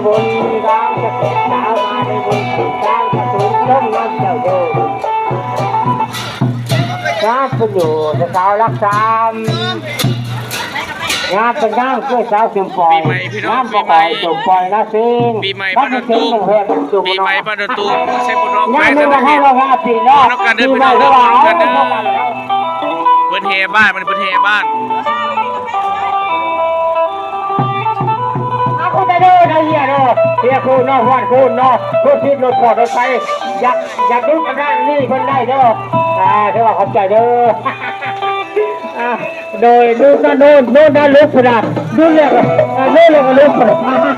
ບຸນດາວຈະເປັນສາວມາໃນບຸນສຸດສາມກະສູງລົງນຳເຈົ້າເດີ. ງາມເປັນຢູ່ສາວຫຼັກສາມ ງາມເປັນນາງຄືສາວສົມປອຍ ງາມບໍ່ຄ່ອຍສົມປອຍນະຊິງ ປີໃໝ່ບ້ານດົນຕູມ ປີໃໝ່ບ້ານດົນຕູມ ເມືອງໄຊບຸນທອງ ແຂວງສະຫວັນນະເຂດ ມານຳກັນເດີພີ່ນ້ອງເດີ ມານຳກັນເດີ ເພິ່ນແຫ່ບ້ານ ມື້ນີ້ເພິ່ນແຫ່ບ້ານ. ອາ ຂອບໃຈເດີ ນາຍເຮຍເດີ ເຮຍຄູນເນາະ ຮອດຄູນເນາະ ລົດຖີບລົດຟອດລົດໄຟ ຢາກ ຢາກດຸດອັນນັ້ນນີ້ເພິ່ນໄດ້ເດີ ອາ ຖືວ່າຂອບໃຈເດີ ອາ ໂດຍ ໂນ່ນນະ ໂນ່ນ ໂນ່ນນະ ລຸກພຸ້ນນະ ດຸດແລ້ວ ອາ ໂນ່ນແລ້ວກະລຸກພຸ້ນນະ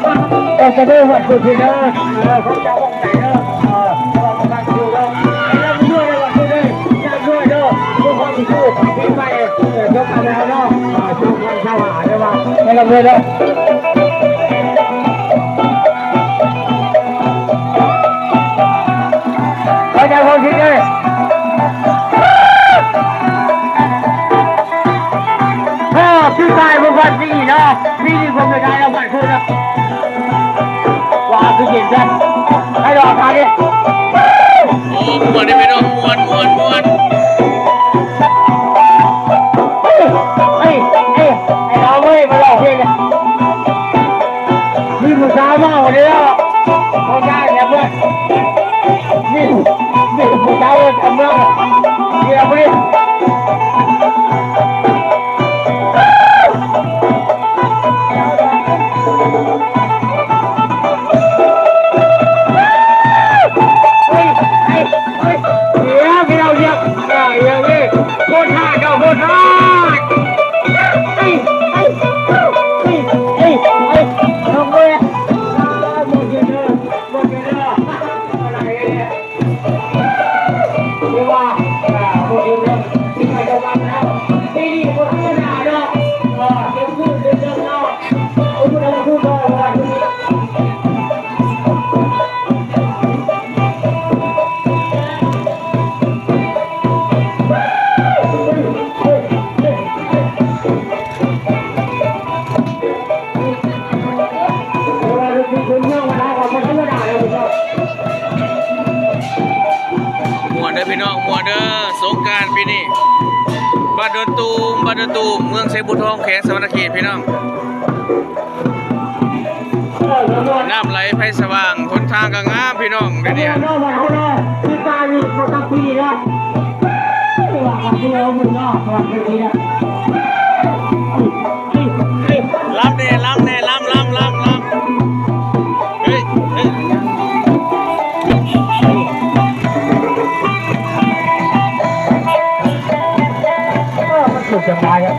ຂອບໃຈເດີ ຮອດຄູນເດີ ເອີ ຂອບໃຈ ຂອບໃຈເດີ ເອີ ຂອບໃຈເດີ ໃຫ້ລ່ຳລວຍເດີ ຮອດຄູນເດີ ໃຫ້ລ່ຳລວຍເດີ ມີຄວາມສຸກ ປີໃໝ່ ເອີ ຈົບມາແລ້ວເນາະ ອາ ສອງພັນຊາວຫ້າ ເດີວ່າໃຫ້ລ່ຳລວຍເດີ ຂໍໃຈພວກທີ່ເດີ ເອີ ຄືກາຍບໍ່ພັດປີເນາະ ປີນີ້ຜົມໄດ້ໄດ້ລາງວັນຄືນນະ ວ່າຄືເຢັນແທ້ ໃຫ້ລອງທານເດ້ ໂອ້ ມ່ວນເດ້ພີ່ນ້ອງ ມ່ວນ ມ່ວນ ມ່ວນ ເອີ ເອີ ເອີ ເອົາເວີຍ ມາຮ້ອງເພງນະ ມີຜູ້ສາວມາບໍ່ເດ້ ບໍ່ໄດ້ແລ້ວເພິ່ນ ມີ ມີຜູ້ສາວເອີ້ນເມືອ ເດຍວນີ້ ເຮີ້ຍ ເຮີ້ຍ ເຮີ້ຍ ດຽວ ດຽວ ດຽວ ດຽວ ດຽວ ໂຄດຮາດເນາະ ໂຄດຮາດ ເຮີ້ຍ ເຮີ້ຍ ເຮີ້ຍ ເຮີ້ຍ ເຮີ້ຍ ນ້ອງເອີຍ ໝົດເດີ ໝົດເດີ ເອີ ບໍ່ຖືກເລື່ອງ ປີນີ້ບໍ່ທຳມະດາເນາະ ເອີ ເປັນຄືເປັນເລື່ອງເນາະ ເອົາຜູ້ໃດມາຜູ້ດອຍວ່າ ມ່ວນເດີພີ່ນ້ອງ ມ່ວນເດີ ສົງການປີນີ້ ບ້ານໂດນຕູມ ບ້ານໂດນຕູມ ເມືອງໄຊບຸນທອງ ແຂວງສະຫວັນນະເຂດ ພີ່ນ້ອງ. ນ້ຳໄຫຼໄຟສະຫວ່າງ ຫົນທາງກະງາມພີ່ນ້ອງ ດຽວນີ້ ລຳແດ່ ລຳແດ່ ລຳ ລຳ ລຳ ລຳ ເຮີ້ຍ ເຮີ້ຍ ມັນສຸກຈະຕາຍອະ.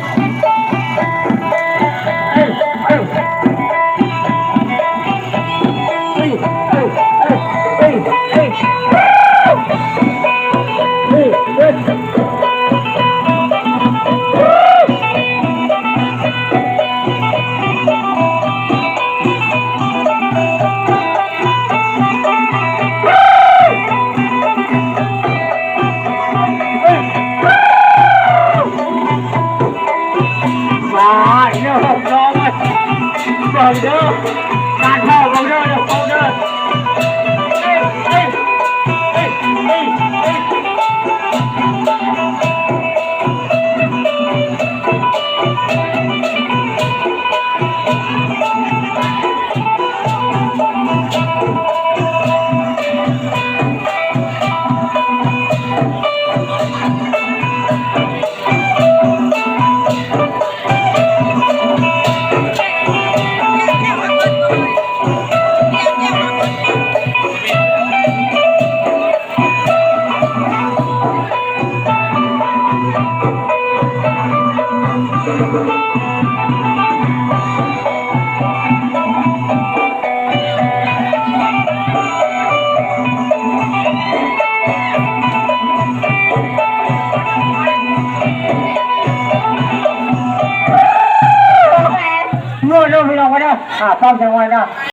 ມາເດີ ເບິ່ງເດີ ການເວົ້າເບິ່ງເດີ ເບິ່ງເດີ ເອີຍ ເອີຍ ເອີຍ ເອີຍ ເອີຍ. ໂຍ ໂຍ ພີ່ນ້ອງເດີ ອ່າ ພ້ອມຈັງຫວະເນາະ.